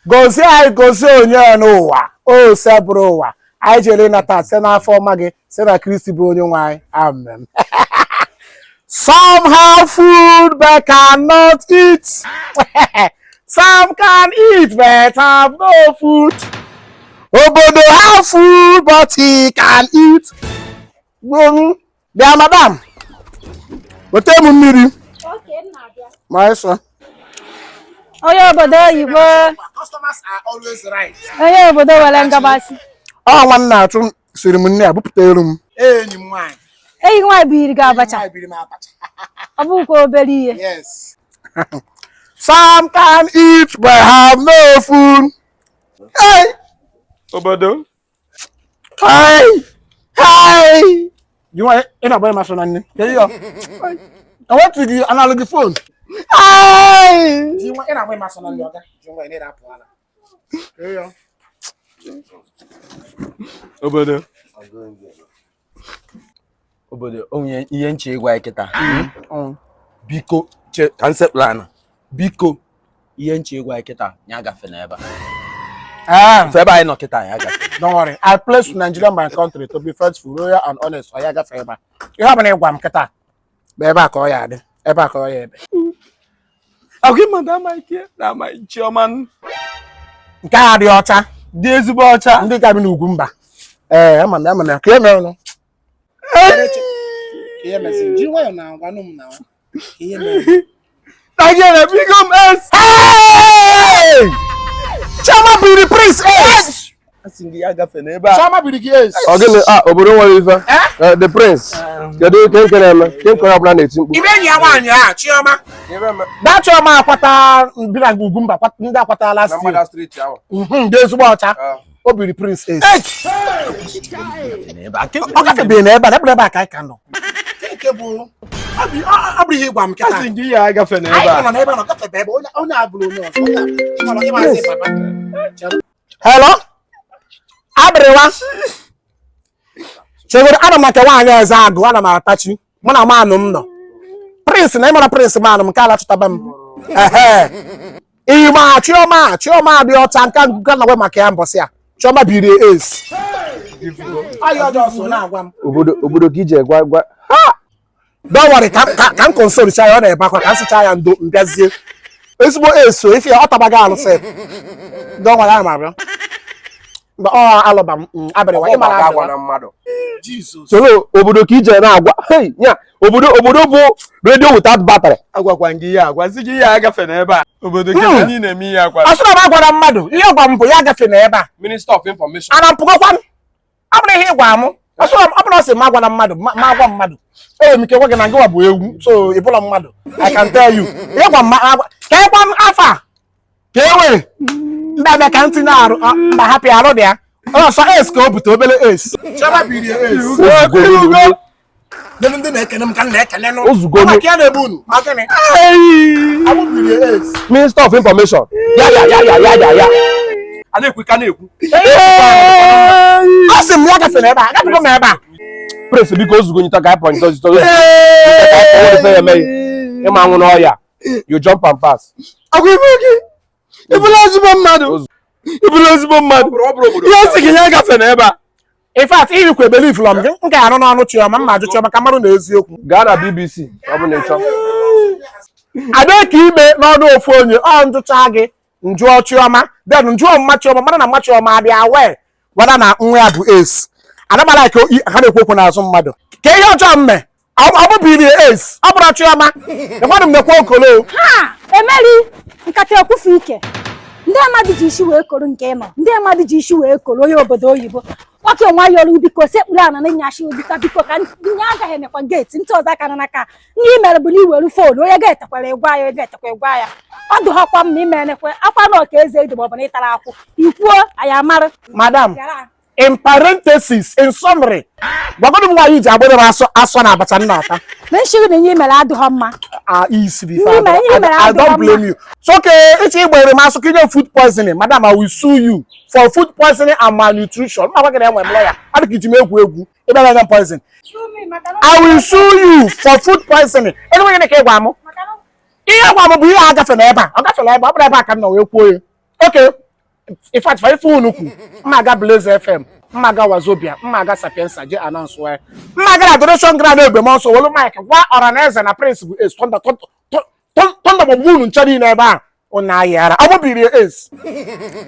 Gozie anyị, gozie onye n'ụwa Osebụrụwa. Anyị jere ịnata site n'afọ ọma gị, site na Kristi bụ onye nwe anyị. Amen. Some have food but cannot eat. Some can eat but have no food. Obodo have food but he can eat. Bịa, madam, weta m mmiri ma ịsọ. Onye obodo oyibo. Customers are always right. Onye obodo nwere ngabasị. Ọ nwanne achụ siri m nne a bupụta elu m. Enyi m nwaanyị. Enyi nwaanyị biri gị abacha. Nwaanyị biri m abacha. Ọ bụghịkwa obere ihe. Yes. Some can eat but have no food. Hey! Obodo. Hey! Hey! You want ị na-agba m asọ na nne? Kedu ya? I want to the analog phone. Hey! Do you want ị na-agba m asọ na nne, ọga? Do you want ị na-apụ ala? Kedu ya? Obodo. Obodo, onye ihe nche ịgwa ya kịta. Biko, che ka nsekpụrụ ana. Biko, ihe nche ịgwa ya kịta, ya agafe n'ebe a. Ah, Ife ebe anyị nọ kịta, ya agafe. Don't worry. I pledge to Nigeria, my country, to be faithful, loyal and honest. Ọ ya gafe ebe a. Ihe ọ bụla ịgwa m kịta bụ ebe a ka ọ ya adị. Ebe a ka ọ ya ebe. Agwa ịma na ama ike na ama Chioma. Nke a dị ọcha. Dị ezigbo ọcha. Ndị ga-bi n'ugwu mba. Ee, ama m, ama m ya. Ka ihe mere nụ? Ka ihe mesịrị? Ji nwayọọ na gwanụ m na ka ihe mere. Nigeria biko m es. Hey! Chioma biri Prince Ace. Asị gị ya gafe n'ebe a. Chioma biri gị Ace. Ọ gịnị a? Obodo nwere ife. Eh, the prince, kedu ke nke na-eme ke nke onye ọbụla na-eti mkpu? Ibe enyi ya nwaanyị a, Chioma. Da Chioma akwata bi na ugwu mba, ndị akwata last year. Street ahụ. Dị ezigbo ọcha. O biri Prince Ace. N'ebe a. Ọ gafebeghị n'ebe a, ebe ebe a ka anyị ka nọ. Nke bụ ọ bụrụ ihe ịgwa m kịta. Asị gị ya agafe n'ebe Anyị a. nọ n'ebe a nọ gafebe ebe onye onye a bụrụ onye ọzọ. Onye a ịmara ịmasị papa. Hello? Abịrịwa. Chegoro, ana m nke nwaanyị eze agụ, ana m atachi mụ na manụ m nọ. Prince na ịmara Prince manụ m nke ala chụtaba m. Ehe. Ịma Chioma, Chioma dị ọcha nke nke na maka ya mbọsị a. Chioma biri Ace. Ayọ ọjọọ so na-agwa m. Obodo, obodo ka ije gwa gwa. Don't worry, ka m console cha ya, ọ na-ebe akwa, ka m sịcha ya ndo mbịazie. Ezigbo eso ife ya ọ tabago alụ sef. Don't worry, ana m abịa. Mba, ọ alụba m abịrịwa ịmara agwa abịrịwa. Na mmadụ. Jesus. Soro obodo ka ije na-agwa. Hey, nya obodo, obodo bụ radio without battery. Agwakwa gị ya agwazi gị ya agafe n'ebe a. Obodo gị anyị na-eme ihe akwa. Ọ sị na m agwara mmadụ ihe gwa m bụ ya gafe n'ebe a. Minister of information. Ana mpụgokwa m. Ọ bụrụ ihe ịgwa m. Ọ sị na ọ bụrụ ọ sị m agwara mmadụ ma agwa mmadụ. Enwere m ike gwa gị na ngịwa bụ ewu, so ị bụla mmadụ. I can tell you. Ihe gwa m ka ịgwa m afọ a ka e were ndị abịa ka ntị na-arụ mba hapụ ya arụ dị ya. Ọsọ ace ka o bute obere ace. Chioma biri ace. Ndị ndị na-ekene m ka m na-ekene nụ. Ozugbo. Maka ya na-eme unu. Ọ gịnị? Awụ biri ace. Minister of information, ya ya ya ya ya ya ya. A na-ekwu ka na-ekwu. Ọ sị m ya gafere ebe a, agafego m ebe a. Prince, biko, ozugbo nyita ka anyị pọnyịta ozugbo ife ya emeghị ịma anwụ n'ọya, you jump and pass. Agwa ife gị. Ị bụla ezigbo mmadụ. Ị bụla ezigbo mmadụ. Ihe sị gị ya agafe n'ebe a. In fact, irikwa believe m gị, m ga-arụ n'ọnụ Chioma, mma ajụ Chioma ka mmadụ na eziokwu. Gaa na BBC ọ bụ na ịchọ. Ada ka ime n'ọnụ ofu onye ọ njụcha gị njụọ Chioma, then njụọ mma Chioma, mara na mma Chioma adịa wee wada na nwa ya bụ ace. Adamala ka ha na-ekwu okwu n'azụ mmadụ ka ihe ọjọọ mme ọ bụbiri ace, ọ bụrụ Chioma ekwadụ m nekwa okolo. Ha emeri nkata ekwufu ike, ndị mmadụ ji isi wee koro nke ịnọ, ndị mmadụ ji isi wee koro onye obodo oyibo nwoke nwayọrọ. Biko, sekpuru ana na nyashi biko, biko, ka nye agaghị emekwa gate ntị ọzọ aka n'aka. Ihe i mere bụ na iwere phone onye ga-etekwara ịgwa ya, onye ga-etekwa ịgwa ya ọ dụghọkwa mma imenekwe akwa na ọka eze edo maọbụ na ịtara akwụ ikwuo anyị amara. Madam, in parenthesis, in summary, gwagodu m nwaanyị ji agbụrụ m asọ asọ na abacha m na-ata. Na nshiri na ihe i mere adịghọ mma. Ah, isi bụ ife. Ihe mere I don't adịghọ blame mma. you. So okay, ịchọ igbere m asọ ka inye m food poisoning. Madam, I will sue you for food poisoning and malnutrition. Mma gwa gị na enwe m lawyer. Adị ka iji m egwu egwu. Ị bịara nye m poison. I will sue you for food poisoning. Ezigbo gịnị ka ị gwa m? Ihe gwa m bụ ihe a gafe n'ebe a. Ọ gafere ebe a, ọ bụrụ ebe a ka m nọ wee kwuo ya. Okay, In fact, fa ife unu kwu, mma aga Blaze FM, mma aga Wazobia, mma aga Sapienza je announce wee mma aga na adoration ground egbe m ọsọ welu mic gwa ọra na eze na Prince bụ ace. Thunder thunder gbagbu unu nche niile ebe a unu ayị ara ọmụbiri ace.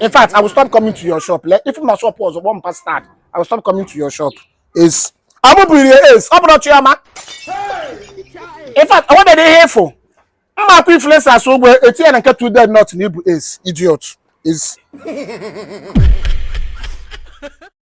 In fact, I will stop coming to your shop. Le if na shop ọzọ kpọọ m bastard. I will stop coming to your shop. Ace ọmụbiri ace, ọ bụrụ chioma. In fact, ọ nwebeghị ihe ịfụ mma akwa influencers ogbe etinye na nke two dead not na ibu ace idiot is.